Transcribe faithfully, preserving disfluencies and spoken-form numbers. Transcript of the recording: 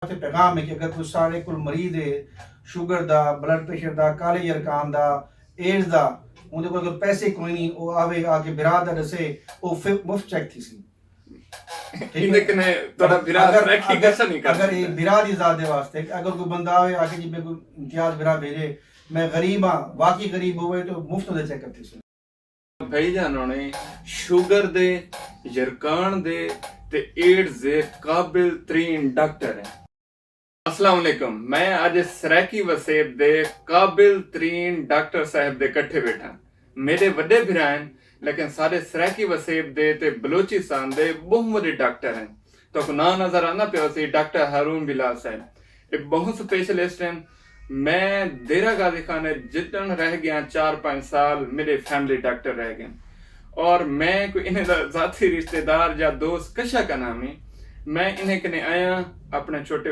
تے پیغام ہے کہ اگر کوئی ساڑے کول مریض ہے، شوگر دا، بلڈ پریشر دا، کالے یرکان دا، ایڈز دا، اوندے کول اگر پیسے کوئی نہیں، او آوے آ کے برا دا ڈسے، او فی مفت چیک تھی سی۔ ایندے کنے تہاڈا برا سرائیکی کسا نہیں کر سکدا۔ اگر برا دی ذات دے واسطے اگر کوئی بندہ آوے آ کے جی میں کوئی امتیاز برا بھیجے، میں غریب ہاں، واقعی غریب ہوئے تو مفت دے چیک اپ تھی سی۔ بھائی جان ہونے شوگر دے، یرکان دے تے ایڈز دے قابل ترین ڈاکٹر ہیں۔ السلام علیکم، میں اج سرائیکی وسیب دے قابل ترین ڈاکٹر صاحب دے کٹھے بیٹھا۔ میڈے وڈے بھرا ہیں، لیکن سارے سرائیکی وسیب دے تے بلوچستان دے بہت وڈے ڈاکٹر ہیں۔ تو کو نام نظر آنا پیا سی ڈاکٹر ہارون بلال صاحب۔ یہ بہت سپیشلسٹ ہیں۔ میں دیرہ غازی خان جتن رہ گیا چار پانچ سال، میرے فیملی ڈاکٹر رہ گئے۔ اور میں کوئی انہیں دا ذاتی رشتہ دار یا دوست کشا کا نام ہے۔ میں انہیں کنے آیا، اپنے چھوٹے